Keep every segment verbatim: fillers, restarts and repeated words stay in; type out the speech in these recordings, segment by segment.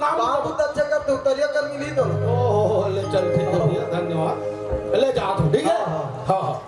काम बहुत अच्छा करते हो, तरिया कर मिली तो। ओहो, ले चल, ठीक है भैया, धन्यवाद। ले जा तू, ठीक है? हाँ, हाँ। हाँ, हाँ।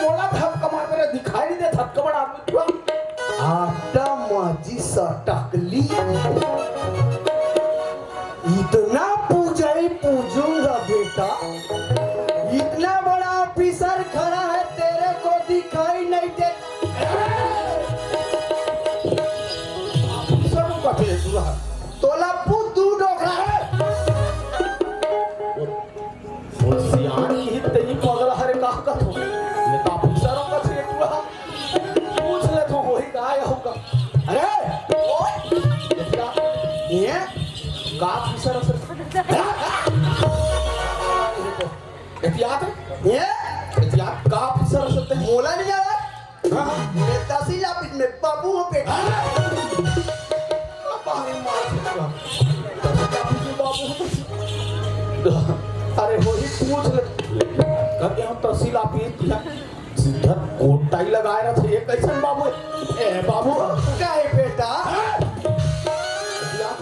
मोला धक्का मार के दिखाई नहीं दे, धक्का बड़ा आदमी पूरा। आटा माजी सटकली। इतना पूजाई पूजूंगा बेटा, इतना बड़ा ऑफिसर खड़ा है, तेरे को दिखाई नहीं देता। ऑफिसर को कथे पूरा। तोला पूत दू डोकरा है। वो सियान की तेरी पगला हरे का कथो। ये तो ऑफिसरों का छेटुआ। पूछ ले तो वही गाय होगा। अरे, ओए, ये क्या? ये का ऑफिसर से? ये तो एहतियात है। ये? एहतियात का ऑफिसर से? मोला नहीं जाना। हाँ, हाँ। मैं तहसील ऑफिस में बाबू हूँ बेटा। हाँ। बाहर मार दूंगा। तहसील ऑफिस में बाबू हूँ। अरे वही पूछ ले। कभी हम तहसील ऑफिस किया, सीधा कोट टाई लगाए रहते, ये कैसन बाबू है? ए बाबू। का है बेटा? हाँ? एहतियात।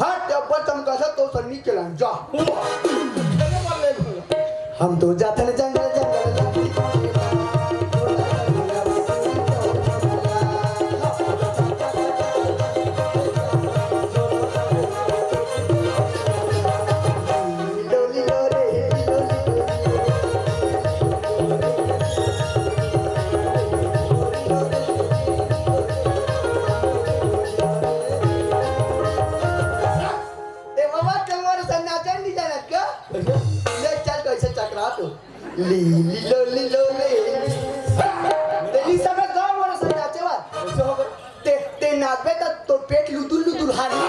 हट, अब्बल चमकासा तो सन्नी चलान, जा। हम तो जाथन जंगल, जंगल, जंगल। ए बाबा, ते मोर संग नाचे नहीं जानत का? कैसे? ले चल, कैसे चकरा तू। ली, ली, लो, ली, लो, ले, ली। ते ली सब गाँव मोर संग नाचे वाला। कैसे होगा? ते, ते नाचबे त तोर पेट लुदुर, लुदुर हाली।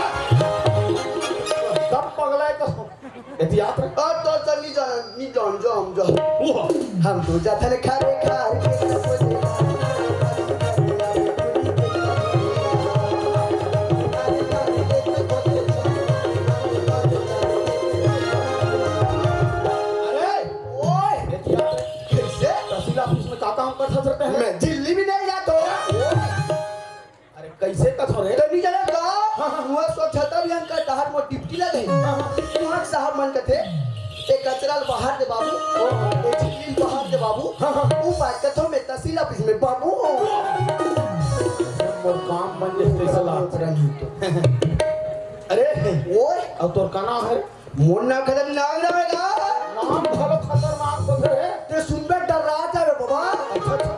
तब पगला है तो एहतियात रख। आ, तो चल, नहीं जाना, नहीं जान, जा, हम जा। वाह। हम तो जाथन खारे खार के। अरे, ओए, एहतियात रख। कैसे? तहसील ऑफिस में का काम करता रहते हैं? मैं दिल्ली भी नहीं जाता। अरे, कैसे कथो रे? तो नहीं जाना का? हाँ, हाँ। वहाँ स्वच्छता अभियान का डहर में ड्यूटी लगे। हाँ, हाँ। वहाँ साहब मन कथे, "ए कचरा ल बाहर दे बाबू, ओ, ए झिल्ली ल बाहर दे बाबू।" हाँ, हाँ। वो बात कथो मैं तहसील ऑफिस में बाबू। मोर काम बन जाए, कैसे ला? उतरा नहीं तो। अरे, ओए। अब तोर का नाम है? मोर नाम खतरनाक नाम है ना? नाम घलो खतरनाक होथे रे। ते सुनबे डर्रा जाबे बाबा। अच्छा, अच्छा।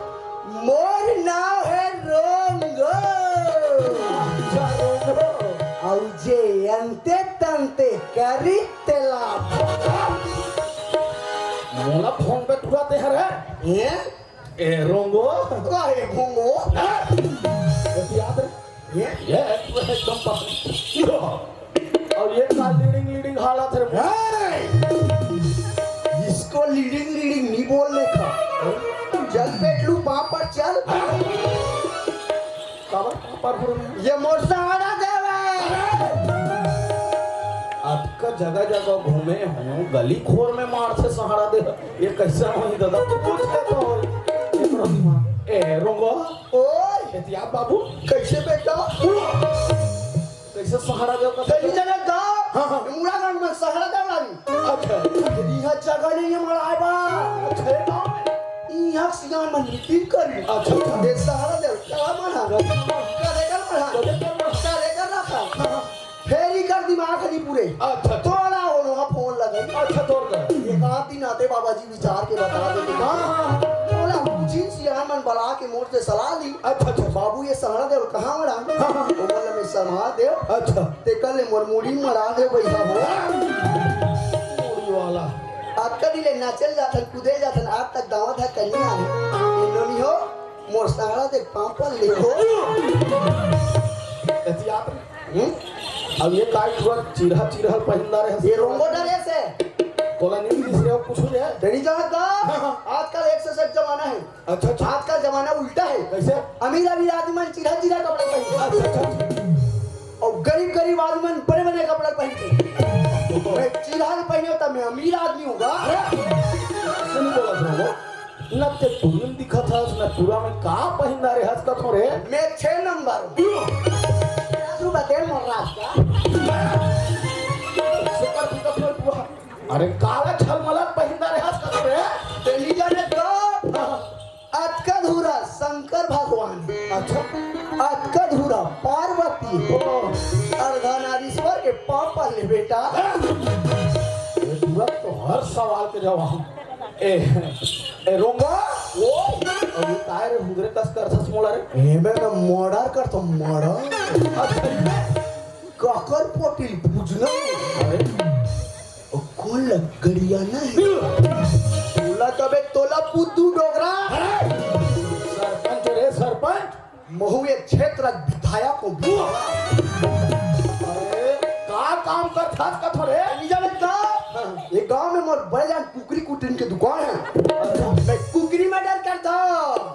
मोर नाम है रोंगो। अच्छा, रोंगो। अउ जे अंते तंते करी तेला। मोला फोन पे तुरंत हे रे। ए? ए, रोंगो। का हे, भोंगो? ए, याद रे। ए? ये, तू एकदम पसंद। और ये का लीडिंग, लीडिंग हालत रे। ए! इसको लीडिंग, लीडिंग नहीं बोलने का। चल पेटलू, पाँव पर चल। काबर पाँव पर हो रहे हैं? ये मोर सहारा देवे। अतका जगह जगह घूमे हूँ, गली खोर में मारथे सहारा दे। ये कैसे होही दादा? तू पूछ के तो होही। ए, रोंगो। ओए। एतिया बाबू। कैसे बेटा? कैसे सहारा देव का? चली जाने गाँव। हाँ, हाँ। मुड़ा गाँव में सहारा देव लागी। अच्छा। इहाँ जगह नहीं है मड़ाए बा। अच्छा, ये गाँव में? इहाँ सियान मन मीटिंग करी। अच्छा, अच्छा। ये सहारा देव का मना? कदे कर मना? कदे कर मना? कदे कर रखा? हाँ, हाँ। फेर इकर दिमाग नहीं पूरे। अच्छा, अच्छा। तोला ओनो हा फोन लगाई। अच्छा, तोर कर। एक आध दिन आते बाबा जी विचार के बता देते। हाँ, हाँ, हाँ। तोला पूछिन सियान मन बला के मोर से सलाह ली। अच्छा, अच्छा। बाबू ये सहारा देव कहाँ मड़ा? हाँ, हाँ। ओमन ल मैं सलाह देव। अच्छा। तेकर ले मोर मुड़ी मरा देव भैया हो। मुड़ी वाला। अतका दिन ले नाचल जाथन, कूदे जाथन, आज तक दावा था कहीं आए। इन्होंने हो, मोर सहारा देख पाँव पर लिखो। एतियात। हम्म? अब ये काय हुआ, चिरहा चिरहा पहिंदा रहे। ये रोंगो डरे से। तोला नहीं दिस रहे हो कुछ रे? तेरी जान का? हाँ, हाँ। आजकल एक से एक जमाना है। अच्छा, अच्छा। आजकल जमाना उल्टा है। कैसे? अमीर अमीर आदमी मन चिरहा चिरहा कपड़ा पहनते हैं। अच्छा, अच्छा, अच्छा। और गरीब गरीब आदमी मन बड़े बड़े कपड़ा पहनते हैं। मैं चिरहा नहीं पहने होता, मैं अमीर आदमी हूँ। अरे, ऐसे नहीं बोला था वो। न ते टूरी में दिखत हस, न टूरा में का पहिंदा रे हस कथो रे? मैं छह नंबर। तू बते मोर रास्ता। सुपर पिकअप में टूरा। अरे काला छलमलत पहिंदा रे हस कथो रे? दिल्ली जाने तो हाँ। अतका धूरा शंकर भगवान। अच्छा। अतका धूरा पार्वती। ओ। अर्धनारीश्वर के पापा ले बेटा। ये टूरा तो हर सवाल के जवाब। ए, ए, रोंगा? ओ, अभी काय रे हुंदरे कस करथस मोला रे? ए, मैं, मैं murder करथो, murder। अच्छा, ये? काकर पोटी पूजना? अरे। ओ, कौन लकड़िया नहीं? तोला तबे तोला बुद्धू डोकरा। सरपंच रे, सरपंच। महू ये क्षेत्र विधायक हूँ। अरे, का काम करथस कथो रे? नहीं जाने का? हाँ। ये गांव में मोर बड़े जान कुकरी कुटन के दुकान है। अच्छा। मैं कुकरी murder करता।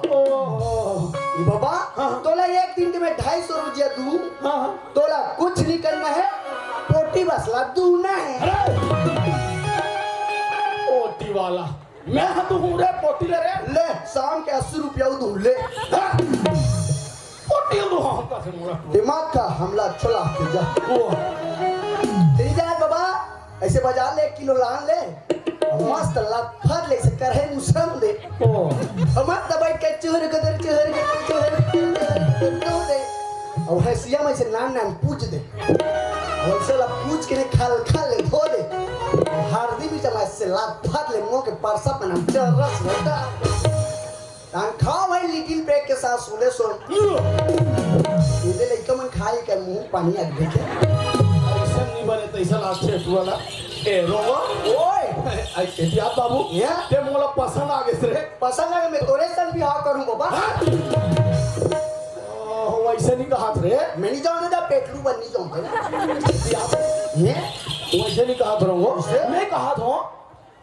ओहो। ये बाबा, हाँ। तोला एक दिन के मैं ढाई सौ रुपया दूँ। हाँ, हाँ। तोला कुछ नहीं करना है, पोटी बस ला दूना है। अरे! पोटी वाला। मैं हा दूँ रे पोटी ले रे। ले, शाम के अस्सी रुपया दूँ, ले। हाँ। पोटी दूँ हम का से मोला। दिमाग का हमला चला के जा। ओ। तेरी जान बाबा, ऐसे बाजार ले एक किलो लान ले। मस्त लथपथ ले से करहे मुसरम दे। ओ। मस्त बैठ के चुहर गदर, चुहर गदर, चुहर गदर, चुहर गदर दे। और हैसिया में से नान नान पूछ दे। और ऐसे ला पूछ के ने खल खल ले धो दे। हरदी भी चला से लथपथ ले मुंह के परसा पना चरस होता। तान खाओ भाई, लिटिल ब्रेड के साथ सुने सो। ये लइका मन खाए के मुंह पानी आ गए। ऐसा नहीं बने, तैसा लागथे तू वाला। ए, रोवा। ओए। आई, एहतियात बाबू। या? ते मोला पसंद आ गए रे। पसंद आ गए, मैं तोरे संग बिहाव करूं बाबा। हाँ? ओ, वैसे नहीं कहा रे। मैं नहीं जाऊंगा, जा पेटलू बन नहीं जाऊंगा। एहतियात। ये? वैसे नहीं कहा रहूंगा। मैं कहा था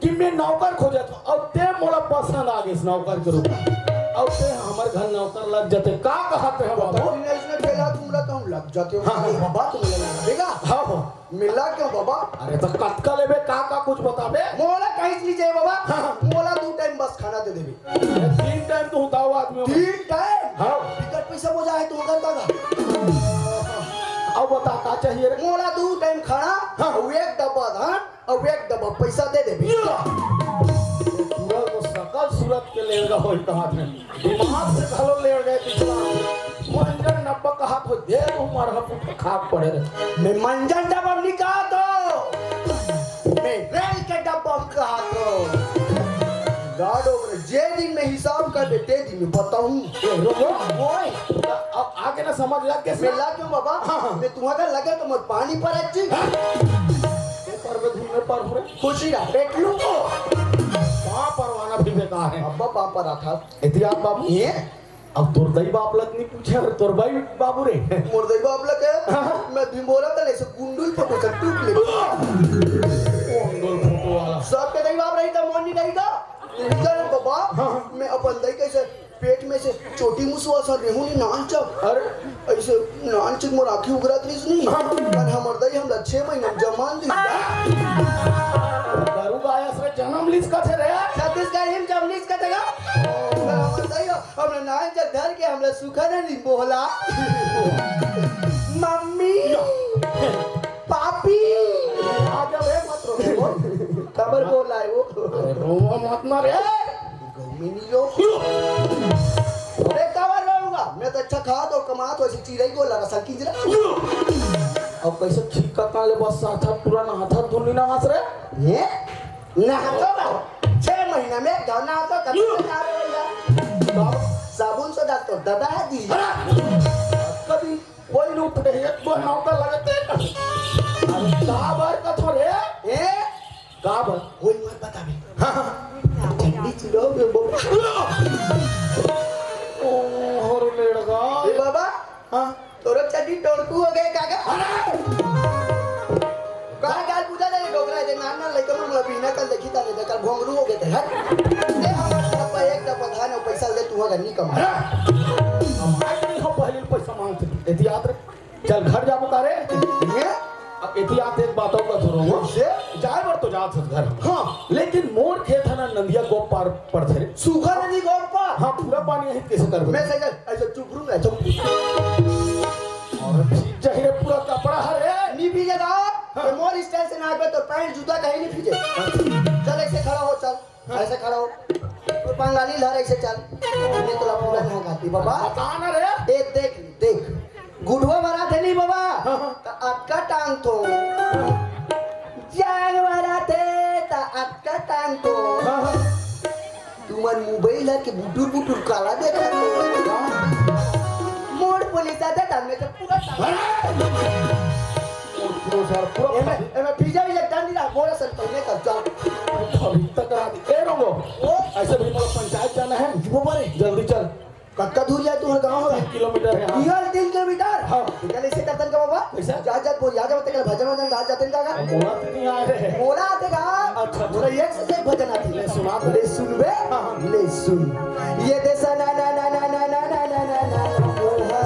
कि मैं नौकर खोजत हूँ, अउ ते मोला पसंद आ गइस नौकर के रूप में, अउ ते हमर घर नौकर लग जाते, का कहत हे बाबू? तुमने इसने खेला, तुम रहता हूँ, लग जाते हो। हाँ, हाँ। बाबा, तुम लग जाएगा। हाँ, हाँ। मिला क्यों बाबा? अरे तो कतका लेबे, का, का कुछ बताबे? मोला कहीं नहीं चाहिए बाबा। हाँ, हाँ। मोला दो टाइम बस खाना दे देबे। अरे तीन टाइम तो उताव आदमी हो। तीन टाइम? हाँ। टिकट पैसा बोझा है, तू करता था। अब बता, का चाहिए रे? मोला दो टाइम खाना, हाँ। वो एक डब्बा धान, अउ एक डब्बा पैसा दे देबे। पूरा तो सकल सूरत के लेड़गा होई कहत हे। दिमाग से घलो लेड़गा पिछला। मंजन डब्बा कहत हो, दे दो मार हम खाक पड़े रे। मैं मंजन डब्बा नहीं कहत हो। मैं रेल के डब्बा कहत हो। गाड़ो रे, जे दिन में हिसाब कर दे, ते दिन में बताऊं। ए, रुको। ओए। अब आगे ना समझ लग के मिला क्यों बाबा? हाँ, हाँ। मैं तुम्हारा लगे तो मत पानी पर अच्छी। हाँ। ये पर में धुन में पर हो रहे। खुशी रहा, बैठ लूं। बेकार है। अब्बा पाँव पराथस। एती आत बाबू। ये? अब तोर दई बाप लग नहीं पूछे, अउ तोर बाई बाबू रे। मोर दई बाप लग के? हाँ। मैं भिंभोरा तले से गुंडुल फोटो से टूट ले। गुंडुल फोटो वाला। सबके दई बाप रही त मोर नहीं रही का? नहीं जाने बाबा। हाँ। मैं अपन दई कइसे पेट में से चोटी मुसवा सा रेहू नहीं नान चक। अरे। अइसे नान चक मोर आँखी उघरत रहिस नहीं। हाँ। अउ हमर दई हमला छह महीना में जमान दी। दारू गायस रे, जनम लिस कथे रे। छत्तीसगढ़ी में जमलिस कथे का? हमर दई हमला नान चक धर के हमला सुखा नहीं बोला। मम्मी। पापी। आ जा रे, मत रो। काबर बोला है वो? अरे, रोवा मत ना रे। गौमी नहीं रो। अरे, काबर रोऊंगा? मैं तो अच्छा खात हूँ, कमात हूँ, ऐसे चिरई को लगा सा किंजरा। अब कैसे ठीक करता ले, बस साथ हाथ पूरा नहाता धुन नहीं नहास रे? ये? नहाता ना। छह महीना में एक घाव नहाता, कभी नहीं नहा रहे भैया। साबुन से दांत तो दबा दी। अरे! कभी कोई रूप नहीं है, कोई नौका लगते हैं। अरे, काबर कथो रे? ए? काबर? कोई मत बतावे। हाँ, हाँ। ठंडी चिड़ो में बोल। ओ, हर मेड़गा। ए बाबा। हाँ। तोरो चड्डी टोड़कू हो गए काका? अरे! का गाल पूजा ले डोकरा जे नान नान लइका मन मोला बिना कल देखी ताने दे कल भोंगरू हो गए ते, हट। ले हमर डब्बा एक डब्बा धान अउ पैसा ले तू अगर नहीं कमा। अरे! हम आज नहीं हो पहले पैसा मांगते। एती याद रख। चल घर जाबो का रे? ये? अब एती याद एक बात और बता रहा हूँ। से? जाए बर तो जात हस घर। हाँ। लेकिन मोर खेत है ना नंदिया गोपार पड़थे रे। सूखा नदी गोपार? हाँ, पूरा पानी यहीं कैसे कर मैं सही कर, ऐसे चुप रूंगा, चुप। और भीग जाही रे पूरा कपड़ा हरे। नहीं भीगेगा। हाँ। तो मोर स्टाइल से नाचबे तो पैंट जूता कहीं नहीं भीजे। चल ऐसे खड़ा हो, चल। हाँ। ऐसे खड़ा हो। तो बंगाली लहर ऐसे चल। मैं तोला पूरा नहीं खाती बाबा। बता ना रे। ए देख, देख। गुठवा मराथे नहीं बाबा। हाँ, हाँ। त अतका टांग तो। जांग मराथे त अतका टांग तो। हाँ, हाँ। तुमन मोबाइल ह के बुटुर बुटुर काला देखत हो? मोर पुलिस आथे त मैं तो पूरा अरे! पूरा सर, पूरा एमे, एमे भीजा भीजा डांडी ला, मोरा सन पहले कर जाओ। अभी तक रात ए रंगो। ओ। ऐसे भी मोला पंचायत जाना है। वो बोले। जल्दी चल। कतका दूर जाए तुम्हारा गाँव होगा? तीन किलोमीटर है, हाँ। इहल तीन किलोमीटर? हाँ। निकल इसे करतन का बाबा? कैसा? जा, जा, बोल, जा, जा, तेरे भजन वजन गा जाते का गा? मोला तो नहीं आए रे। मोला आते का? अच्छा, अच्छा। मोला एक से एक भजन आती। ले सुना दे। ले सुन बे। हाँ, हाँ। ले सुन। ये देसा ना, ना, ना, ना, ना, ना, ना, ना, ना, ना, ना, मोहा।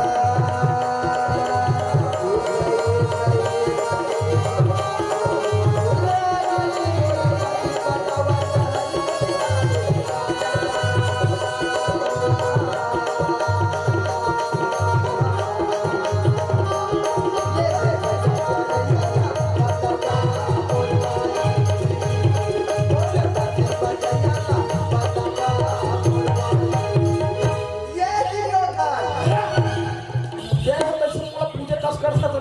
ये दुर्योधन। ये हम तो सुन पूछे कस कर सकते।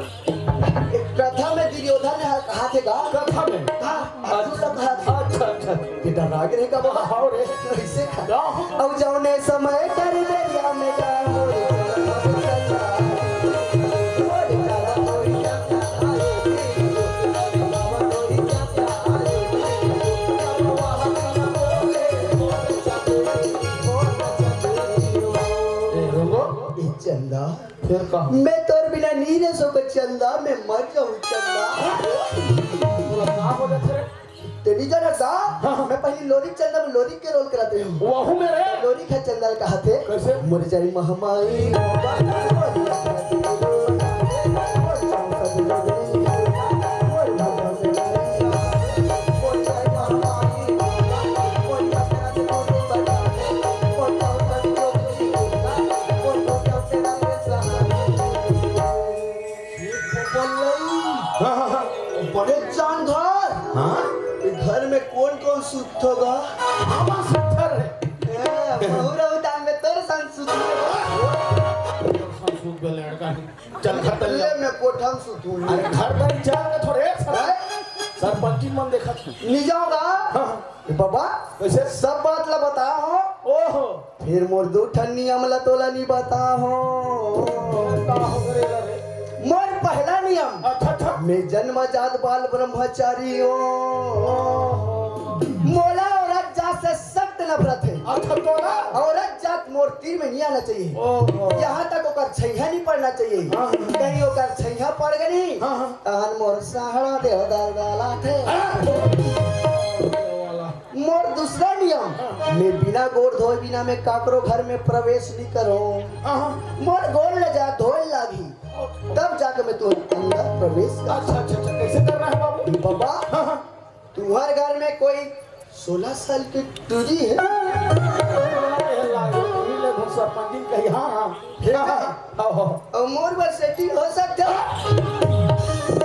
एक कथा में दुर्योधन ह-, हाथ है गा? कथा में? हाँ, अर्जुन ला कहा था। अच्छा, अच्छा। बेटा राग रे का बाबा? हाँ, रे। कैसे खा? हाँ। अब जौने समय कर दे दिया मैं गाँव। ए, रंगो। ए, चंदा। फिर का? मैं तोर बिना नी रह सको चंदा, मैं मर जाऊँ चंदा। तोला का हो जाथे रे? तेरी जरा दा, हाँ, हाँ। मैं पहली लोरी चंदा में लोरी के रोल कराते हूँ। वहू में रे? लोरी खा चंदा कहा थे। कैसे? मोर जाई महमाई। हाँ, हाँ, हाँ। बड़े जान घर। हाँ? ये घर में कौन कौन सुतथो गा? हमा सुतथो रे। ए, बहुरा उतान में तोर संग सुतथो। तोर संग सुत बे लड़का। चल घर तक ले जा। मैं कोठा में सुतूं। अरे घर तक चल के थोड़े सर-, हैं? सरपंची मन देखत। नहीं जाऊंगा। हाँ, हाँ। ए बाबा, कैसे? सब बात ला बता हो। ओहो। फिर मोर दू ठन नियम ला तोला नी बता हो। का हो गए रे? मोर पहला नियम। अच्छा, अच्छा। मैं जन्मजात बाल ब्रह्मचारी हो। ओहो। मोला औरत जात से सख्त नफरत अच्छा, तोला? औरत जात मोर तीर में नहीं आना चाहिए। ओहो। यहाँ तक ओकर छैया नहीं पड़ना चाहिए। हाँ, हाँ। कहीं ओकर छैया पड़ गई, हाँ, हाँ। तहन मोर सहारा दे दल दलाथे। हाँ। मोर दूसरा नियम, हाँ। मैं बिना गोड़ धोए बिना मैं काकरो घर में प्रवेश नहीं करूँ। हाँ, हाँ। मोर गोड़ ले जा धोए लागी, तब जाके मैं तोर अंदर प्रवेश कर। अच्छा, अच्छा, अच्छा, कैसे करना है बाबू? बाबा, हाँ, हाँ। तुम्हारे घर में कोई सोलह साल की टूरी है? अरे, लागे, वही ले घुस सरपंच जी कही, हाँ, हाँ। हाँ, हाँ। हाँ, हाँ। और मोर बर सेटिंग हो सकता है?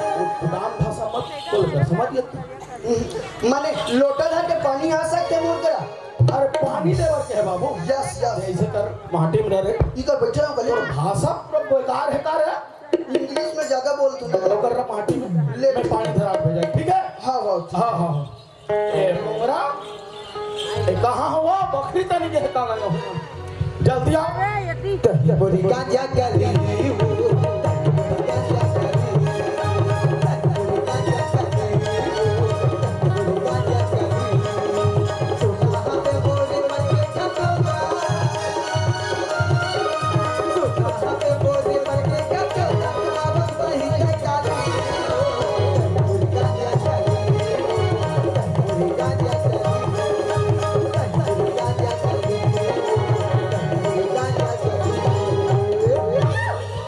वो पुरान भाषा मत बोल कर समझ लेते। माने लोटा धर के पानी आ सकते मोर करा? अरे पानी देवर के है बाबू। Yes, yes. ऐसे कर माटी में रह रे। ई कर बैठे रहो, गले। और भाषा पूरा बेकार है का रे? इंग्लिश में ज्यादा बोल तू। ओकर रा माटी में ले। मैं पानी धरा भेजा, ठीक है? हाँ, हाँ। हाँ, हाँ। ए, मोंगरा, ए, कहाँ हवा? बकरी तनी के का गयो? जल्दी आओ। बोली गांजा गली।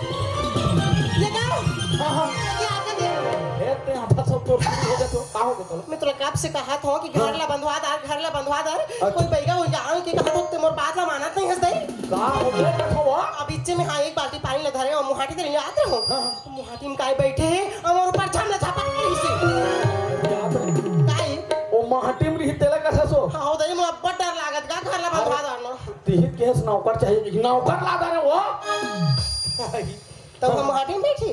ये का? हाँ, हाँ। ये आके दे। हे, ते हाथा सब तो ठीक हो गया तो, का हो गया तो? मैं तोला कब से कहत हूँ कि घर ला बंधवा दर, घर ला बंधवा दर। अच्छा। कोई बैगा हो जाओ कि कहत हो, ते मोर बात ला मानत नहीं हस दई। का हो गया, का हो? अब इच्चे में हाँ, एक बाल्टी पानी ला धरे और मुहाटी तेरे आत रहो। हाँ, हाँ। मुहाटी में काय बैठे है और मोर ऊपर झमला झपट रही सी। याद है। काय? ओ मुहाटी में रही तेला कैसा सो? हाँ, हो दई, मोर अब्बड़ डर लागत का घर ला बंधवा दर ना। तिहित केस नौकर चाहिए, नौकर ला दे रे वो। तब हम हाटी में बैठी,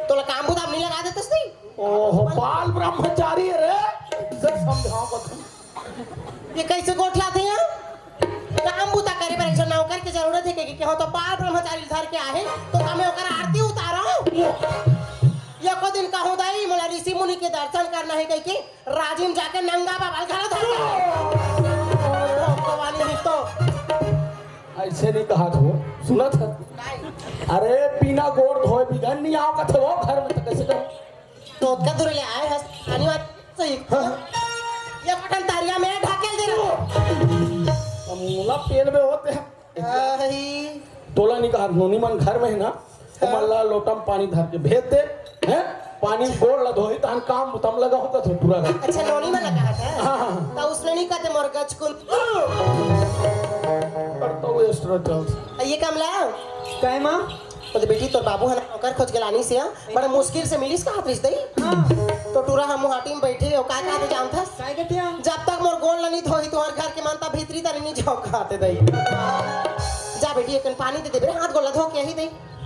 तोला काम बुता में नहीं लगा देतस नहीं। ओहो, बाल ब्रह्मचारी रे, इज्जत समझाओ बतन। ये कैसे गोठलाथे यहाँ? काम बुता करे बर एक झन नौकर के जरूरत है, कि, कि हो तो बाल ब्रह्मचारी धर के आहे, तो हमें ओकर आरती उतारो। ये को दिन कहूँ दाई, मोला ऋषि मुनि के दर्शन करना है कह के, राजिम जाके नंगा बाबा घलो धर के। भगवान ही तो। ऐसे नहीं कहा था वो, सुना था। नहीं। अरे, बिना गोड़ धोए बिना नहीं आओ कथे वो घर में, तो कैसे करो? तो ओतका दूर ले आए हस, आनी बात सही। हाँ। ये बटन तारिया में ढकेल दे रहा। हम मुला पेड़ में होते हैं। आही। तोला नहीं कहा, नोनी मन घर में है ना, हाँ। ओमन ला लोटा में पानी धर के भेज दे, हैं? पानी गोड़ ला धोही, तहन काम बुता में लगा होगा तो पूरा घर। अच्छा, नोनी मन लगा था? हाँ, हाँ, हाँ। तो उसने नहीं कहते मोर गच कुन। पर तो वो extra चल। ये कमला। काय माँ? तो बेटी, तोर बाबू है ना, ओकर खोज के लानी से, हाँ? बड़ा मुश्किल से मिलिस का हाथ रिश्ते ही। हाँ। तो टूरा हम मुहाटी में बैठे हो, का कहते जानथस? काय कहते हम? जब तक मोर गोड़ ला नहीं धोही, तुम्हारे घर के मानता भीतरी तरी नहीं जाओ, कहते दई। जा बेटी, एक पानी दे दे, मेरे हाथ गोड़ ला धो के ही दे।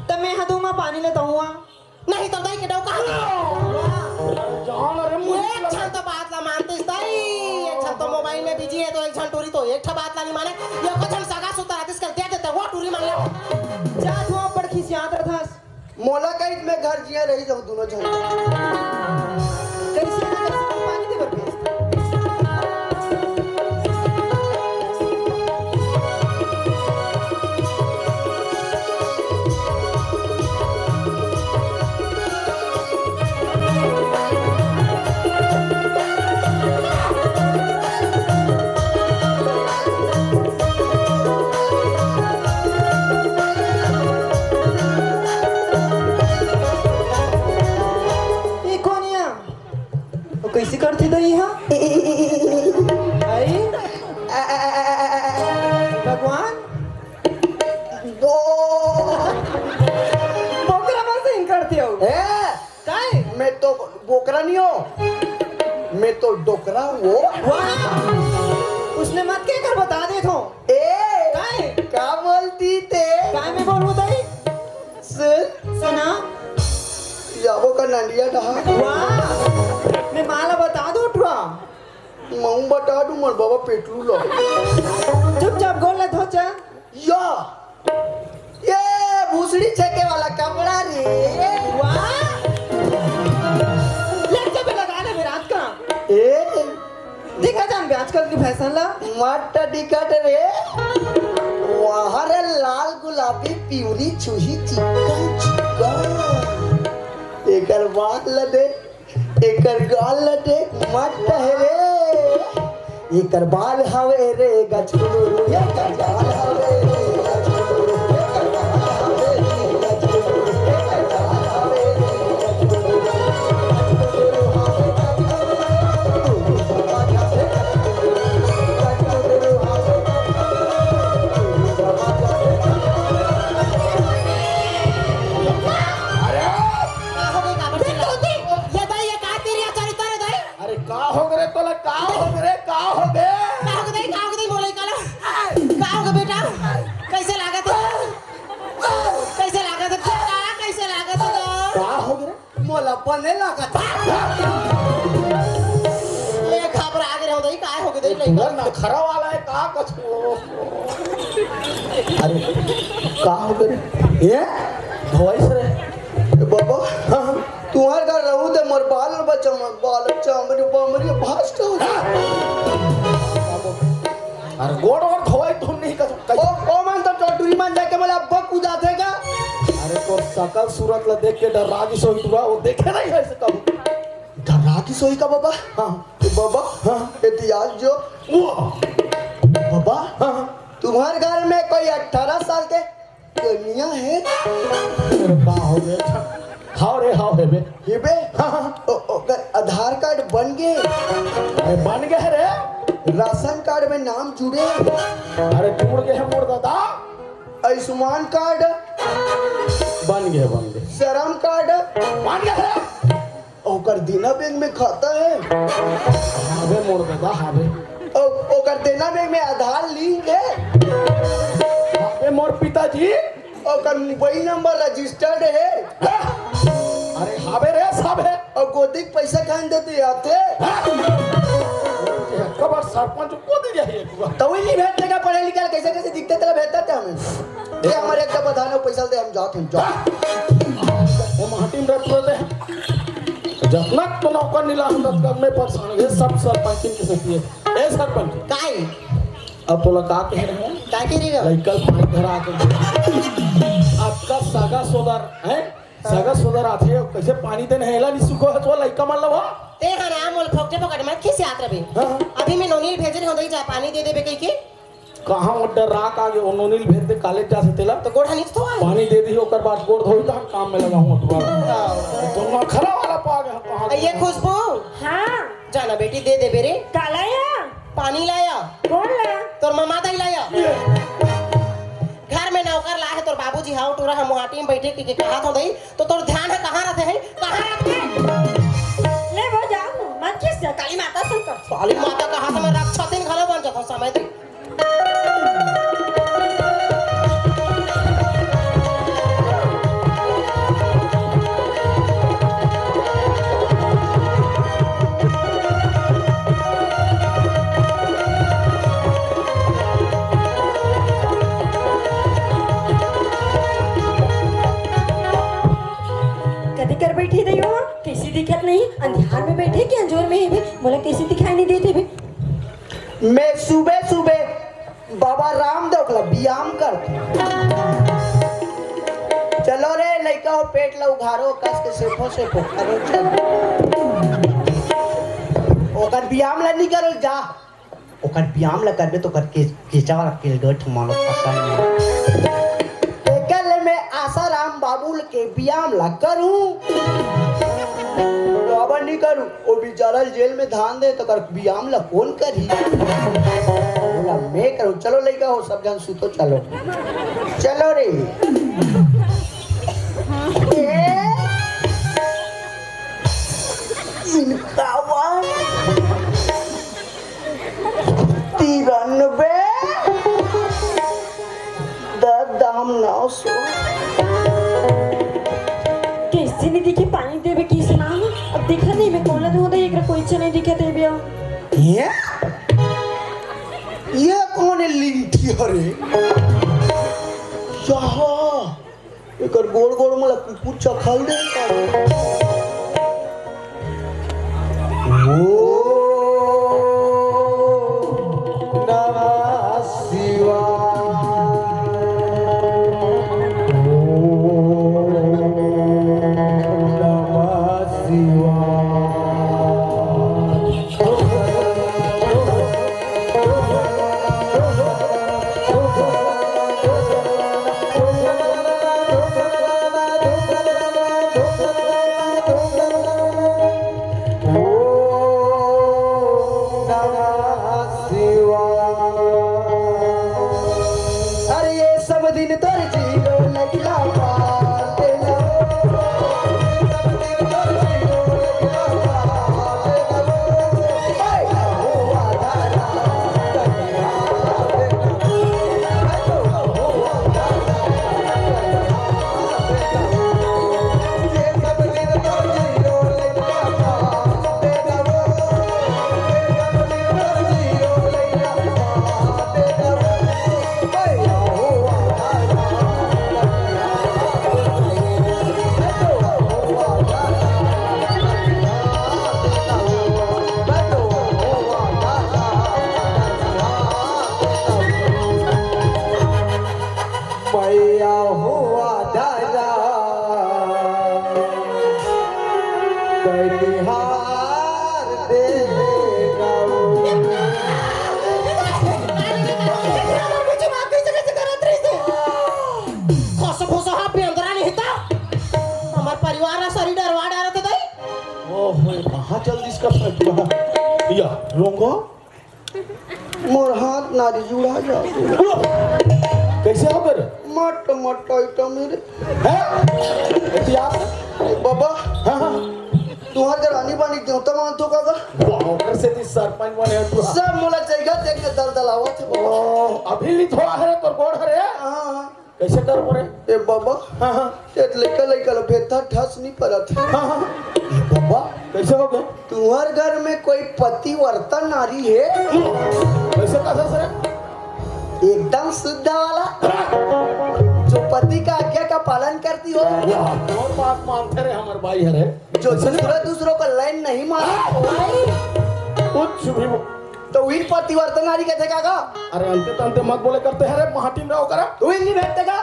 तब मैं हदू में पानी लेता हूँ, हाँ। नहीं तो दई के डौका। जान रे मुझे एक क्षण तो बात ला मानते दई, एक क्षण तो मोबाइल में बिजी है, तो एक क्षण टूरी तो एक ठा बात ला नहीं माने। ये कुछ हम सगा सुता रहते, इसका दे देते, वो टूरी मान ले। जा तू ऊपर खिसियात रहथस। मोला कहित मैं घर जिया रही जाऊं दोनों झन। कैसे ना कैसे तो पानी दे बर भेज। ये कोन या? वो कैसे करथे दई हा? आई? भगवान? बो- बोकरा मन से हिंकड़ते हो। ए? काय? मैं तो बोकरा नहीं हो, मैं तो डोकरा हूँ। वाह! उसने मत कहकर बता दे तो। ए! काय? का बोलती ते? काय मैं बोलूँ दई? सुन। सुना। जाबो का नंडिया डहा। वाह! मैं माला बता दूँ उठवा। मऊ बता दूँ, मोर बाबा पेटलू लो। चुपचाप गोड़ ला धो चा। या। ये भूसड़ी छेके वाला कपड़ा रे। वाह। ले जब लगा ले मेरा हाथ का। ए। देखा जान ब्याह आजकल के फैशन ला। मट्टा टिकट रे, वहाँ रे लाल गुलाबी पिवरी छुही चिकन चिकन। एकर बाल ल दे, एकर गाल ल दे, मट्टा हे रे। एकर बाल हवे रे गजकुलू, एकर गाल हवे रे गजकुलू, एकर बाल हवे रे गजकुलू, एकर गाल हवे रे गजकुलू। अरे! का हो गई, काबर चिल्लात हस? ये दाई, ये का तेरी आचारी तारे दाई? अरे, का हो गे रे तोला? का हो गे रे? का हो गे? का हो गे दाई? का हो गे दाई? बोले काला? का हो गे बेटा? कैसे लागत हे? कैसे लागत हे? बेटा, कैसे लागत हे? का हो गे रे? मोला बने लागत हे। ले, घबरा गे रहो दाई, काय हो गे दाई? पूरा नखरा वाला हे, का कछु? अरे, का हो गे रे? ये? धोइस रे? ए बाबा, हाँ, हाँ। तुंहर घर रहूं ते मोर बाल बचा, मोर बाल बचा, हमरी बमरी भास हो जा। अरे गोड़ और धोई तुम नहीं कर, ओ, ओ मन तो चोटुरी मन जाके मोला अब्बा कुदाथे का? अरे तोर सकल सूरत ला देख के डर्रा गिस होही टूरा, वो देखे नहीं हे अइसे कभू। डर्रा गिस होही का बाबा? हाँ। ए बाबा, हाँ। ए दियाल जो। वो। बाबा, हाँ। तुंहर घर में कोई अठारह साल के कनिया हे? अरे का हो गे? हाव रे, हाव हेबे। हेबे? हाँ, हाँ। ओ-, ओकर आधार कार्ड बन गे? अरे बन गे हे रे। राशन कार्ड में नाम जुड़े? अरे जुड़ गे हे मोर दादा। आयुष्मान कार्ड? बन गे, बन गे। श्रम कार्ड? बन गे हे। ओकर देना बैंक में खाता हे? हावे मोर दादा, हावे। ओ-, ओकर देना बैंक में आधार लिंक हे? हावे मोर पिताजी। ओकर मोबाइल नंबर रजिस्टर्ड हे? अरे हावे रे, सब हे। अउ गोदी के पैसा खान देते आते? कबर सरपंच गोदी जाही एक बार। तउ ही नहीं भेजते का पढ़े लिखे ल, कैसे कैसे दिखते तेला भेजता ते हमें। दे हमर एक डब्बा धान अउ पैसा दे, हम जात हन, जा। वो माटी में रख लेते हैं। जतना तो नौकर नीला हम तक में परेशान हे, सब सरपंच के से किए। ए सरपंच। काई? अब तोला का कहे रहे? का कहे रहे? लइका पानी धरा के। आपका सगा सोदर हे? सगा सोदर आथे, कैसे पानी देन हे? एला नहीं सुखो हे, तो लइका मन ला वो। ते हा ना मोल फोकटे फोकट मत खिसियात रबे। हाँ, हाँ। अभी मैं नोनी ल भेजे रहे हों, दई जा पानी दे देबे कहिके। कहाँ वो डर्रा के आगे वो नोनी ल भेज दे, काले जा से तेला। तो गोड़ हाथ धोवा। पानी दे दी, ओकर बाद गोड़ धोई, तहन काम में लगा हूँ तुम्हारा। हाँ। तो नखरा वाला पा गया, कहाँ ए खुशबू। हाँ। जाना बेटी, दे देबे रे। काला या? पानी लाया। कौन ला? तोर ममा दाई लाया। घर में नौकर ला हे तोर बाबूजी, हाव टूरा, हम माटी में बैठे के, के कहा था दाई, तो तोर ध्यान हे कहाँ रथे हे? कहाँ रथे? ले वो जाओ, मत खींच, काली माता संग कर। काली माता कहा था, मैं राक्षसीन घलो बन जाता समय दे। कति कर बैठी रही हो? कैसी दिखत नहीं? अंधियार में बैठे कि अंजोर में हेबे? मोला कैसी दिखाई नहीं देते बे? मैं सुबह सुबह बाबा रामदेव ला व्यायाम करते। चलो रे लइका हो, पेट ला उघारो, कस के सेफो सेफो करो, चलो। ओकर व्यायाम ला नहीं करो, जा। ओकर व्यायाम ला करबे तो ओकर के, केचा वाला केलगट मानो पसंद नहीं। एकर ले मैं आसाराम बाबू के व्यायाम ला करूं। बाबा नहीं करूं। ओ बेचारा जेल में धान दे तो कर व्यायाम ला कौन करही? बोला, मैं करूं। चलो लइका हो, सब जन सुतो, चलो। चलो रे। ए, इनका वा। तिरानबे। दस दाम नौ सौ। कैसे नहीं दिखे पानी देवे की सुना? अब देखा नहीं मैं कौन धो दे, एक कोई नहीं दिखे थे भैया। ये? ये कौन है लिंठी हरे? चाहा। एकर गोड़ गोड़ में कुकुर चखल दे। ओ। अरे ये सब दिन तोर जीरो लगिला पार देना। भैया हुआ दादा, कनिहार दे गाऊ। खस फुस हा बेंदरा नहीं था। हमार परिवार ला सरी डरवा डारत है दाई। ओहो, कहाँ चल दिस का फटुआ? या, रोंगो? मोर हाथ नारी जुड़ा जा। कैसे हो गए? मट मट आइटम मेरे। हैं? ऐसे आप? बाबा, हाँ, हाँ। तुम्हार घर आनी बानी देवता मानथो का? वाह, ओकर से ती सरपंच बने हो तू। सब मोला जगह देख के दल दलावत है बाबा। ओ, अभी भी थोड़ा हरे तोर गोड़ हरे? हाँ, हाँ। कैसे कर बोले? ए बाबा, हाँ, हाँ। ये लइका लइका ला भेदथा ठस नहीं परत है। हाँ, हाँ। ए बाबा, कैसे हो गए? तुम्हार घर में कोई पतिव्रता नारी है? कैसे कहा सर? एकदम शुद्ध वाला, जो पति का आज्ञा का पालन करती हो। वाह, और बात मानते रहे हमारे भाई हरे। जो दूसरा दूसरों का लाइन नहीं मार। कुछ भी। तो वही पतिव्रता नारी कहते का का? अरे अंते तंते मत बोले करते हैं रे, माटी में रहो करा। तू ही नहीं भेजते का?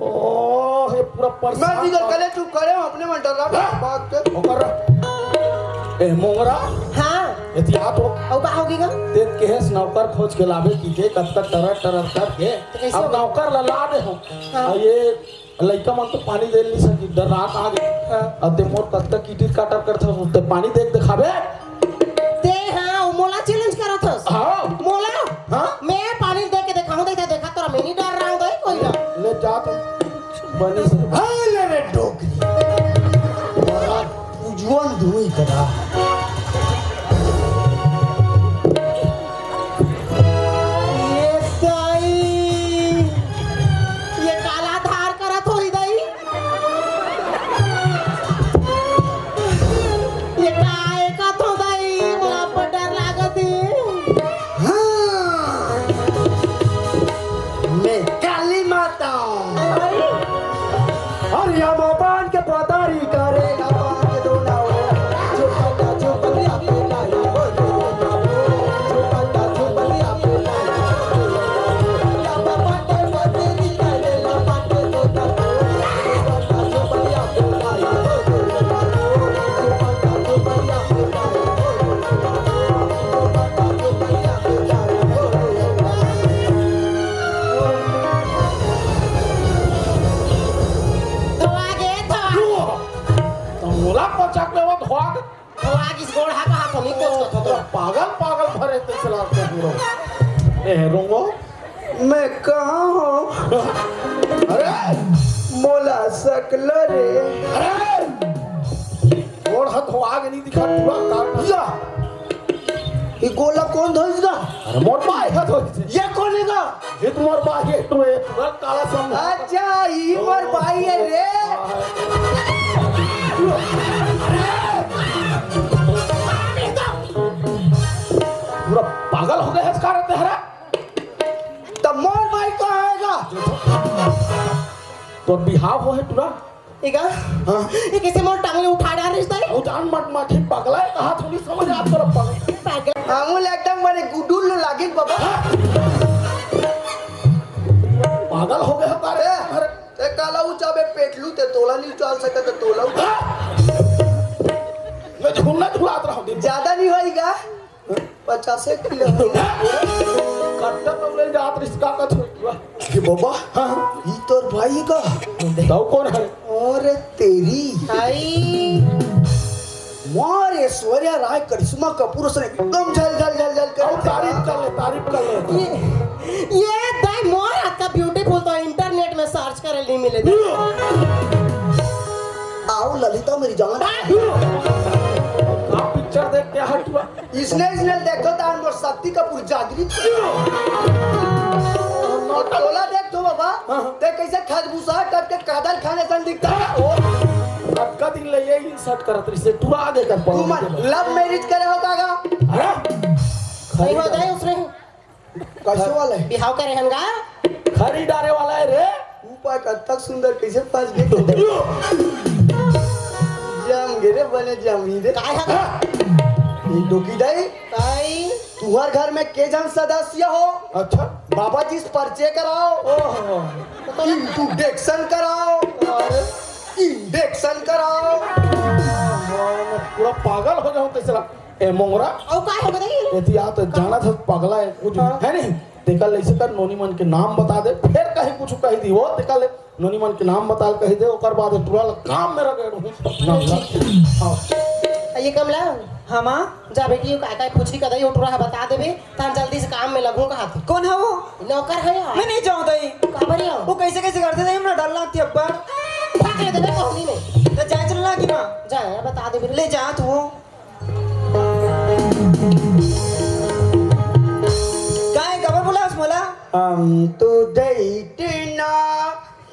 ओ, ये पूरा परेशान मैं भी कर कले चुप करे हूँ, अपने मन डर रहा हाँ? बात कर। ओकर ए मोंगरा। हाँ। एहतियात हो। अब का होगी गा? ते केहेस नौकर खोज के लावे की के कब तक टरर टरर करके तो कैसे अब होगा? नौकर ला ला दे हो। हाँ। और ये लइका मन तो पानी दे नहीं सकी, डर रात आ गए। हाँ। अब ते मोर कतका किटिर काटर करत हस, ते पानी देख दिखाबे। ते हाँ, वो मोला चैलेंज करत हस। हाँ। मोला? हाँ। मैं पानी दे के दिखाऊं, देखा, देखा, तोरा मैं नहीं डर रहा हूँ, कोई ना। ले जा तू। बनी से। हाँ, ले रे डोकरी। उज्जवल धुई करा। ये दाई, ये काला धार करत होही दाई। ये काय का थो दाई, मोला अब्बड़ डर लागत हे। हाँ, मैं काली माता हूँ। अरे, या बाबा के पतारी करेगा बांध दो ना हो। झुमका झुमलिया पे लाई हो। झुमका झुमलिया पे लाई हो। या बाबा के पतारी करेगा बांध दो ना हो। झुमका झुमलिया पे लाई हो। झुमका झुमलिया पे लाई हो। झुमका झुमलिया पे लाई हो। तो आगे तो तो मोला पचक लेवत होग। तो आग इस गोड़ हा कहा तो नहीं कोच को तो। पागल, पागल भरे ते चला के पूरा। ए, रोंगो। मैं कहाँ हूँ? अरे! मोला सकल रे। अरे! गोड़ हाथ हो आगे नहीं दिखा पूरा का। या! ये गोला कौन धोइस गा? अरे मोर भाई है धोइस। ये कौन है गा? ये तुम्हार भाई है, तू ये पूरा काला सम। अच्छा, ये मोर भाई है रे। पूरा पागल हो गया है इसका रे तेरा। तब मोर भाई कहाँ आएगा? तोर बिहाव हो है पूरा। एगा? हाँ। ये कैसे मोर टांगले उठा डार रिश्ता है? ओ जान मत माखी पगला है, कहा थोड़ी समझ आप तरफ पगला। पागल। हमू ले एकदम बड़े गुडुल लागिन बाबा। हाँ। पागल हो गए हमारे ए, घर। ते काला ऊंचा बे पेटलू ते तोला नहीं उचाल सके ते तोला उचाल। हाँ। मैं झूलना झुलात रहा हूँ दिन भर। ज्यादा नहीं होएगा। पचास एक किलो। कट्टा तो ले जात रिश्ता का छोटुआ। ये बाबा, हाँ। ई तोर भाई का? तो कौन है? अरे तेरी। आई। मार ऐश्वर्या राय, करिश्मा कपूर से एकदम झल, झल, झल, झल अउ तारीफ कर ले, तारीफ कर ले। ये, ये दाई मोर हाथ का beautiful तो internet में search करे नहीं मिले। आओ ललिता मेरी जान। का पिक्चर देख के हटुआ? इसने, इसने देखो तान मोर शक्ति कपूर जागृत। और तोला देख तो बाबा, हाँ। ते कैसे खरबूजा कट के कादर खाने सन दिखता है। ओ, अब का दिन ले ये insult करत रही से, तू आगे कर तू पाओ। मन love marriage करे हो कागा? अरे, नहीं हो जाए उसने। कैसे वाला है? बिहाव करे हन गा? खरी डारे वाला है रे। ऊपर कब तक सुंदर कैसे फंस गए? जम गे रे, बने जम ही रे। काय है? ये डोकी दाई, ताई। तुहर घर में के जन सदस्य हो? अच्छा। बाबा जी से परिचय कराओ। ओहो। Introduction कराओ। अरे। Injection कराओ। पूरा पागल हो जाऊं तेसरा। ए मोंगरा। अउ काय हो गई? एती आ तो जाना था पगला है कुछ, हाँ। है नहीं? तेकर ले ऐसे कर, नोनी मन के नाम बता दे, फिर कहीं कुछ कही दी वो, तेकर ले नोनी मन के नाम बता, कही दे, ओकर बाद टुरा ला काम मेरा गए रहूं। नाम ला। हाँ। ये कमला। हाँ माँ। जा बेटी, का का पूछी कदई, ओ टुरा बता देबे, तान जल्दी से काम में लगूं कहा थे। कौन है वो? नौकर है यार। मैं नहीं जाऊँ दाई। काबर यार? वो कैसे कैसे करते दाई, हमरा डर लगती अब्बा। भाग ले देबे कोहनी में। तो जाए चलना की माँ। जा यार, बता देबे। ले जा तू। काय काबर बुलास मोला? हम तो date ना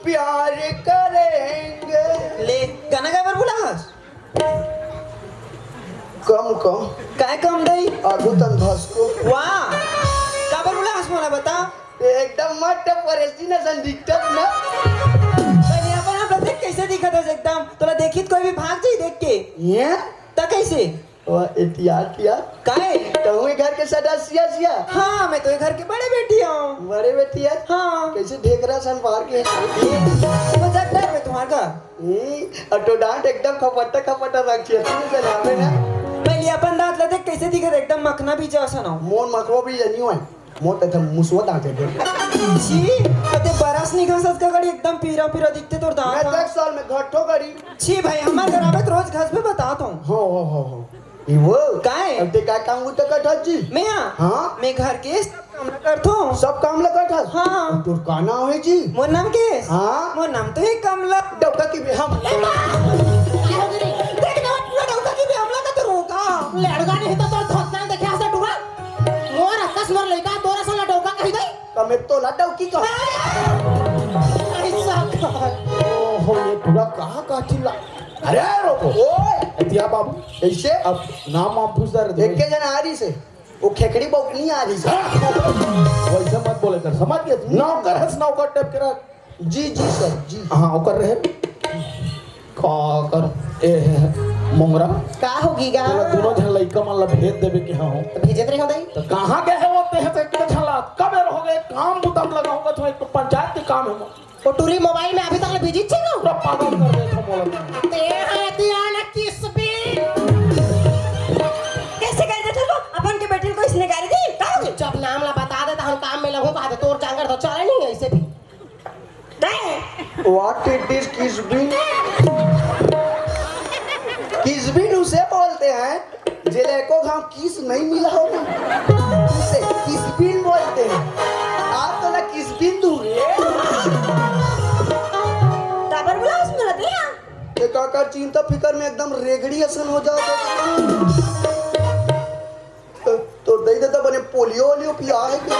प्यार करेंगे। ले, गाना काबर बुलास? कम कम। काय कम दाई? आगू तन भसको। वाह, काबर बुलास मोला बता। एकदम मस्त परेसी न सन दिखत ना। पहले अपन आप देख कैसे दिखत है एकदम। तोला देखित कोई भी भाग जाई देख के। ये? त कैसे? वाह, एहतियात किया। काहे? तहुँ ए घर के सदस्य सिया। हाँ, मैं तो ए घर के बड़े बेटी हूँ। बड़े बेटी है? हाँ। कैसे ढेकरा सन बाहर के? वो जब डर में तुम्हार घर। ए, और तो डांट एकदम खपट्टा खपट्टा रखी है, तू जनाबे ना। पहले अपन दांत ला देख कैसे दिखत, एकदम मखना बीजा असन हो। मोर मखवा बीजा नहीं हुआ है। मोर त एकदम मुसवा दांत है। छी, अते बरस नहीं घसत का गड़ी, एकदम पीरा पीरा दिखते तोर दांत मैं ह। दस साल में घट्टो करी। छी भाई, हमारे घर आवे तो रोज घस में बतात हूँ। हो, हो, हो, हो। ई वो? काय? अब ते का काम उता कठत जी? मैं हाँ? हाँ? मैं घर के सब काम ला करथो। सब काम ला कठत? हाँ। तोर का नाम है जी? मोर नाम के? हाँ? मोर नाम तो है कमला। डौका की भी हम। देख ना, पूरा डौका की भी हमला का तो रोका। लड़का नहीं तो तोर धोतना देखे हंसा टुरा। मोर अकस मोर लइका तोरा साला डौका कही दे। कमे तो ला डौकी का। ऐसा कर। ओहो, ये टुरा कहाँ का चिल्ला? अरे रोको। ओए। एतिया बाबू। कैसे? अब नाम वाम पूछ दे रे। एक के जन आ रही से। वो खेकड़ी बौकनी आ रही से। हाँ। वैसे मत बोले कर, समझ गए? नौकर हंस नौकर टाइप के रह। जी, जी सर, जी। हाँ, ओकर रहे। का कर, ए, मोंगरा। का होगी गा? तोला दोनों झन लइका मन ला भेज देबे के हाँ हो। तो भेजत रहे हो दाई। तो कहाँ गए हो ते हैं तो एक झन ला? कब हो गए? काम बुता में लगा होगा तो एक तो पंचायत के काम है वो। वो टूरी मोबाइल में अभी तक ले बिजी छे ना? पूरा पागल कर दे था मोला। ते हैं दिया ना किस भी। कैसे कर दे था वो? अपन के बेटी को इसने गाली दी? का होगी? जब नाम ला बता दे तो हम काम में लगूं, कहा तो तोर जांगर तो चले नहीं ऐसे भी। What it is किस बिन? किस बिन उसे बोलते हैं जेला एको घाव किस नहीं मिला हो ना, उसे किस बिन बोलते हैं। आप तो ना किस बिन दूर है। काबर बुलास मिलत है? ये काका चिंता फिकर में एकदम रेगड़ी असन हो जाओ। तो, तो दे देता बने पोलियो ओलियो पिया है क्या?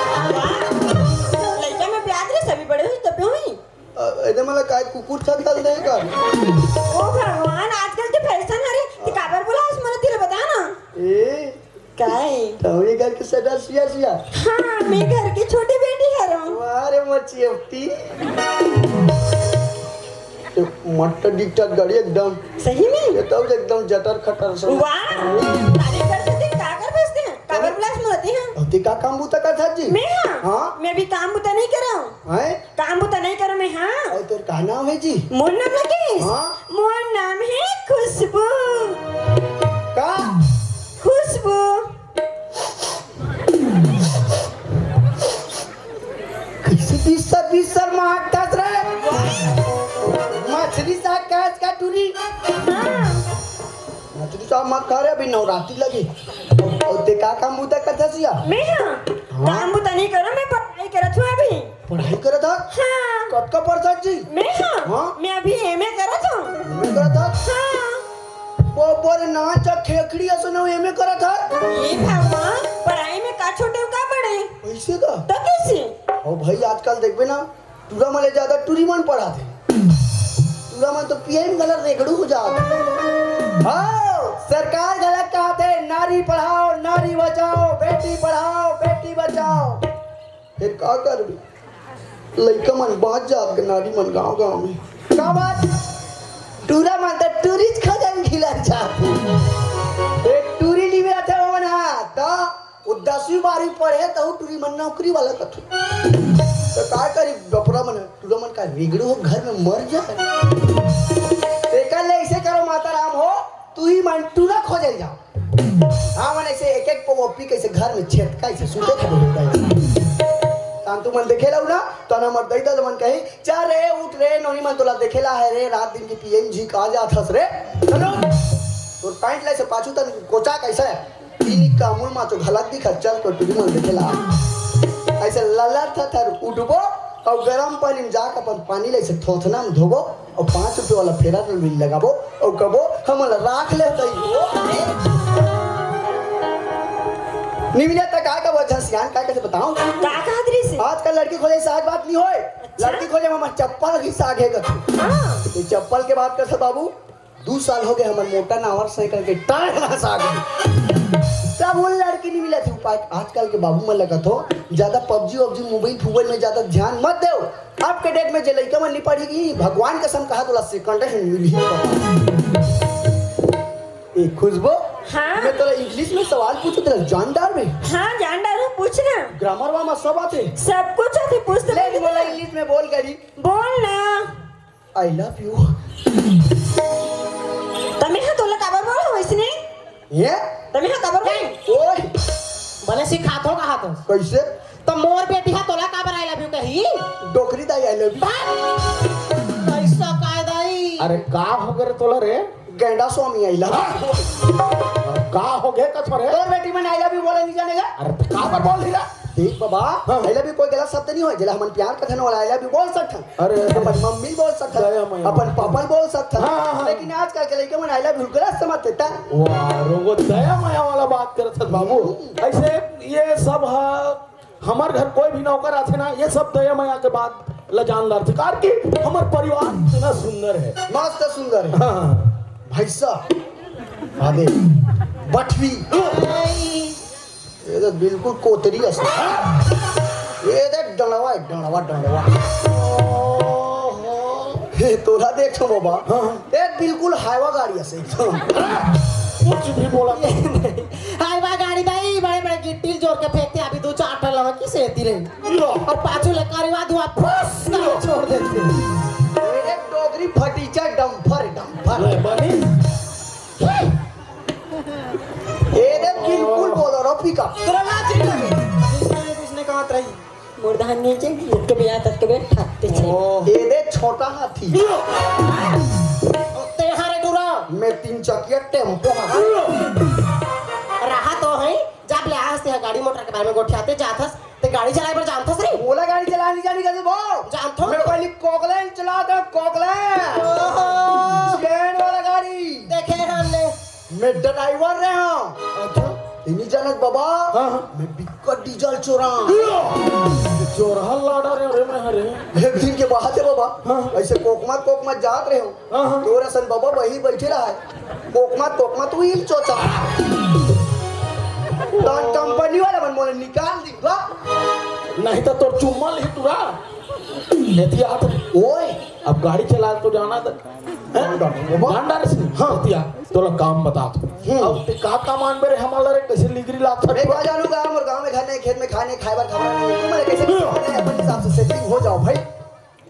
लइका में प्याज रे सभी बड़े हुई तब हुई। अ, एदे मला काय कुकुर छल दल दे का? ओ भगवान, आजकल के फैशन हरे, ते काबर बुलास मला तेला बता ना। ए, काय? तो ये घर के सदस्य सिया। हाँ, मैं घर की छोटी बेटी हरौं। वाह रे मोर चियपटी। मट्टा डिकटा गाड़ी एकदम। सही में? ये तो एकदम जटर खटर से। वाह, तारीफ करते थे, का कर भेजते हैं? काबर बुलास मला ते हैं? अ, ते का काम बूता करत हस जी? मैं हाँ? हाँ? मैं भी काम बूता नहीं करौं। हैं? काम बूता नहीं करौं मैं, हाँ। और तोर का नाम है जी? मोर नाम लगे? हाँ। मोर नाम है खुशबू। का? खुशबू। कैसे बिस्तर, बिस्तर महकत रे? मछली साग काज का टूरी? हाँ। मछली साग मत खा रे, अभी नवरात्रि लगी। अउ ते का काम बूता करथस या? मैं हा हाँ। काम बूता नहीं करो, मैं पढ़ाई करत हूँ अभी। पढ़ाई करत हस? हाँ। कतका पढ़थस जी? मैं हा हाँ? मैं अभी एमए करत हूँ। एमए करत हस? हाँ। बबर नाचा खेखड़ी असन एमए करत हस? ये भगवान, पढ़ाई में का छोटे का बड़े? ऐसे का? तो कैसे? ओ भाई, आजकल देखबे ना, टूरा मन ले ज्यादा टूरी मन पढ़ाथे। टूरा मन तो पियई म घला रेगड़ू हो जात। हाँ, सरकार घला कहत हे, नारी पढ़ाओ, नारी बचाओ, बेटी पढ़ाओ, बेटी बचाओ। फेर का करबे? लइका मन बाँच जात के नारी मन गाँव-गाँव में। का बात? टूरा मन त टूरीच खजन घिलत जात। एक टूरी निवे रथे ओमन हा, त वो दसवीं बारहवीं पढ़े तहू टूरी मन नौकरी वाला कथू। त का करी बपरा मन, टूरा मन का बिगड़ू हो घर में मर जाए। तेकर ले ऐसे करो माता राम हो, तू ही मन टूरा खोजे जाओ। हाँ मन ऐसे एक एक पौवा पी कैसे घर में छेद कैसे सूते खड़े हो गए। तान तू मन देखे लाऊ ना, तो ना मर दई दल मन कही, "चल रे, उठ रे, नोनी मन तोला देखे ला है रे, रात दिन की पीएनजी का जात हस रे।" चलो, तोर पैंट ले से पाछू तन कोचा कैसा है? तीन कामुल मा तो घलक दिखा, चल तो टूरी मन देखे ला। ऐसे ललर थथर उठबो, अउ गरम पानी में जाके अपन पानी ले से थोथना में धोबो, अउ पाँच रुपये वाला फेरा लगाबो, अउ कबो, "हमन ला राख ले दई हो।" निमिले तक का कबो झसियान का कैसे बताऊं? का कहत रहिस? आजकल लड़की खोजे से आज बात नहीं होए। अच्छा? लड़की खोजे में हमर चप्पल घिसा गे कथू। हाँ। ये चप्पल के बात कर बाबू, दू साल हो गए हमर मोटर नावर साइकिल के टायर घिसा गे। तब वो लड़की नहीं मिला थी उपाय। आजकल के बाबू मन लगत हो ज्यादा पबजी वबजी मोबाइल फुबाइल में ज्यादा ध्यान मत देव। अब के डेट में जे लइका मन नहीं पढ़ी की भगवान कसम कहा तोला सेकंड हैंड मिली। ए खुशबू, हाँ। मैं तोला इंग्लिश में सवाल पूछू, तेला जान डार में। हाँ, जान डारू, पूछ ना। ग्रामर वामर सब आथे? सब कुछ आथे, पूछ तो ले, पहले। मोला इंग्लिश में बोल करी। बोल ना। I love you। तमे हा तोला काबर बोल हो इसने? ये? तमे हा काबर बोल? ओए। बने सिखात हो कहा तो। कैसे? तो मोर बेटी हा तोला काबर I love you कही? डोकरी दाई I love you। भाग। कैसा काय दाई? अरे का हो गे रे तोला रे? गैंडा स्वामी I love you। का हो गे कथो रे? तोर बेटी मन I love you बोले नहीं जाने का? अरे तो काबर बोल दिला? देख बाबा, हाँ। I love you कोई गलत शब्द नहीं होय, जेला हमन प्यार कथन वाला I love you बोल सकथन। अरे, अरे। अपन मम्मी बोल सकथन, दया मया। अपन पापा बोल सकथन। हाँ, हाँ, हाँ। लेकिन आजकल के लइका मन I love you गलत समझ लेता। वाह, रोगो दया मया वाला बात करत हस बाबू। हम्म। ऐसे ये सब ह, हमर घर कोई भी नौकर आथे ना, ये सब दया मया के बात ला जान डारथे। कार कि हमर परिवार इतना सुंदर है। मस्त सुंदर है। हाँ, हाँ। भैंसा, आदे, बठवी। ये तो बिल्कुल कोतरी असन। ये दे डंडवा है, डंडवा, डंडवा। हे, तोला देख तो बाबा। हाँ, हाँ। ये बिल्कुल हाईवा गाड़ी असन एकदम। कुछ भी बोला। हाईवा गाड़ी भाई, बड़े-बड़े गिट्टी जोर के फेंकथे, अभी दो चार ठन लगा किसे एती रही। लो। और पाछू ले करिवा धुआं फुस कर लो। छोड़ देथे। ये डोकरी फटीचा डंपर, डंपर। ले बनी। ये दे बिल्कुल बोलो रो पिकअप। तोला लाज नहीं लगे? इसने, इसने कहा तराई। मोर धान नहीं चाहिए, तब तो बेटा, तब तो बेटा, तब तो चाहिए। ये दे छोटा हाथी। ते हरे डुरा। मैं तीन चकिया टेम्पो हाथी। रहा तो है, जब ले आज ते गाड़ी मोटर के बारे में गोठियाते जाथस, ते गाड़ी चलाए बर जानथस रे? मोला गाड़ी चलाए नहीं जानी कथे वो। जानथो मैं तो। पहली कोकलैंड चला दे, कोकलैंड। ओहो। चैन वाला गाड़ी। देखे हमने। मैं ड्राइवर रहे हूँ। अच्छा। इन्हीं जानत बाबा। हाँ, हाँ। मैं बिक्का डीजल चोरा। चोरहा लाडा रे, अरे मैं हरे। एक दिन के बात है बाबा। हाँ। ऐसे कोकमा कोकमा जात रहे हूँ। हाँ, हाँ। तोर असन बाबा वही बैठे रहा है। कोकमा कोकमा तू इल चोचा। तन कंपनी वाला मन मोला निकाल दी बा। नहीं तो तोर चुम्मा ली तुरा। एती आत। ओए। अब गाड़ी चला तो जाना था। हैं? डंडा, डंडा। डंडा रे सिंह। हाँ। एती आ। तोला काम बता। हम्म। अब ते का काम आन बेरे हमारा रे कैसे लिगरी लात था? मैं का जानू गाँव और गाँव में घर नहीं, खेत में खाने, खाए बर खाना नहीं। तुम कैसे हाँ। अपने हिसाब से सेटिंग हो जाओ भाई।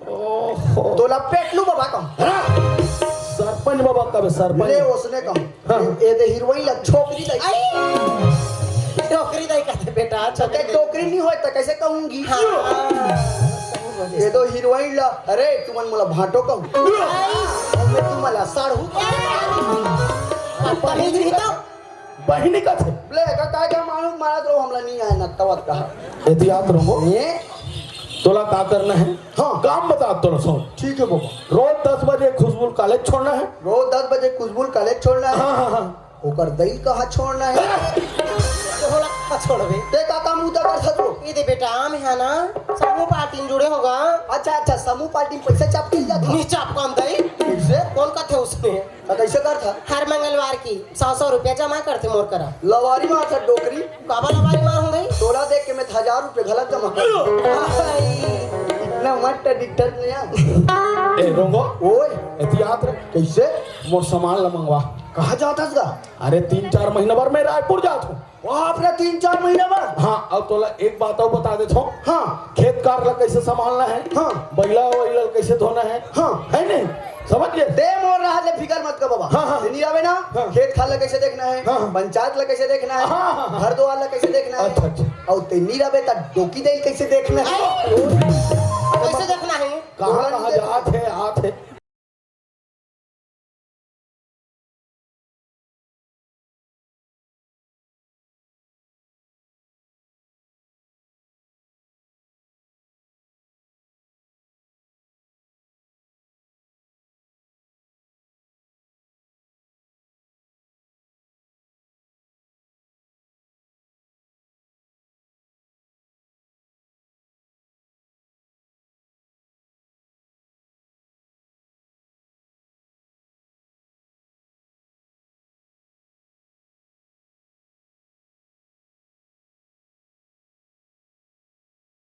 ओहो। तोला पेटलू बाबा कहूँ। हाँ। सरपंच बाबा कबे सरपंच। ले ओसने कहूँ। हाँ। ए दे हीरोइन ला छोकरी दई। आई। टोकरी दई कहते बेटा, तो छोकरी ते दई। टोकरी नहीं होय तो कैसे कहूँगी? हाँ। ये तो हीरोइन ला, अरे तुमन मोला भांटो कहूँ। आई। और मैं तुमन ला साढ़ू। आई। अब परहेज नहीं तो। बहिनी कथे। ले, का, का, का मालूम, मारा तो हमला नहीं आए ना, तवत कहा। एहतियात रहो। ये? तोला का करना है? हाँ। काम बता तोला, सुन। ठीक है बाबा। रोज दस बजे खुशबू ल कॉलेज छोड़ना है। रोज दस बजे खुशबू ल कॉलेज छोड़ना है। हाँ, हाँ, हाँ। ओकर दई कहाँ छोड़ना है? तोला का छोड़बे? ते का काम उता कर सको? ये दे बेटा, हम है ना, समूह पार्टी में जुड़े होगा। अच्छा, अच्छा, समूह पार्टी में पैसा चाप के जाता। नहीं चाप काम दई। कैसे? कौन कथे उसने? तो कैसे करता? हर मंगलवार की सौ सौ रुपया जमा करथे मोर करा। लवारी मार था डोकरी। काबर लवारी मार हो गई? तोला देख के मैं हजार रुपये गलत जमा कर। भाई। इतना मत डिटर नहीं है। ए, रोंगो। ओए। एहतियात रे। कैसे? मोर सामान ला मंगवा। कहाँ जाता था? अरे, तीन चार महीना बर मैं रायपुर जात हूँ। बाप रे, तीन चार महीना बर? हाँ, अब तोला एक बात अउ बता देत हूँ। हाँ। खेत कार ला कैसे संभालना है? हाँ। बैला वैला ला कैसे धोना है? हाँ। है नहीं? समझ गए? ते मोर रहा ले फिकर मत कर बाबा। हाँ, हाँ। ते नहीं आवे ना? हाँ। खेत खार ला कैसे देखना है? हाँ, हाँ। पंचायत ला कैसे देखना है? हाँ, हाँ, हाँ। घर द्वार ला कैसे देखना है? अच्छा, अच्छा। अउ ते नहीं रहबे ता डोकी दई कैसे देखना है? कैसे देखना है? कहाँ, कहाँ जात है, आत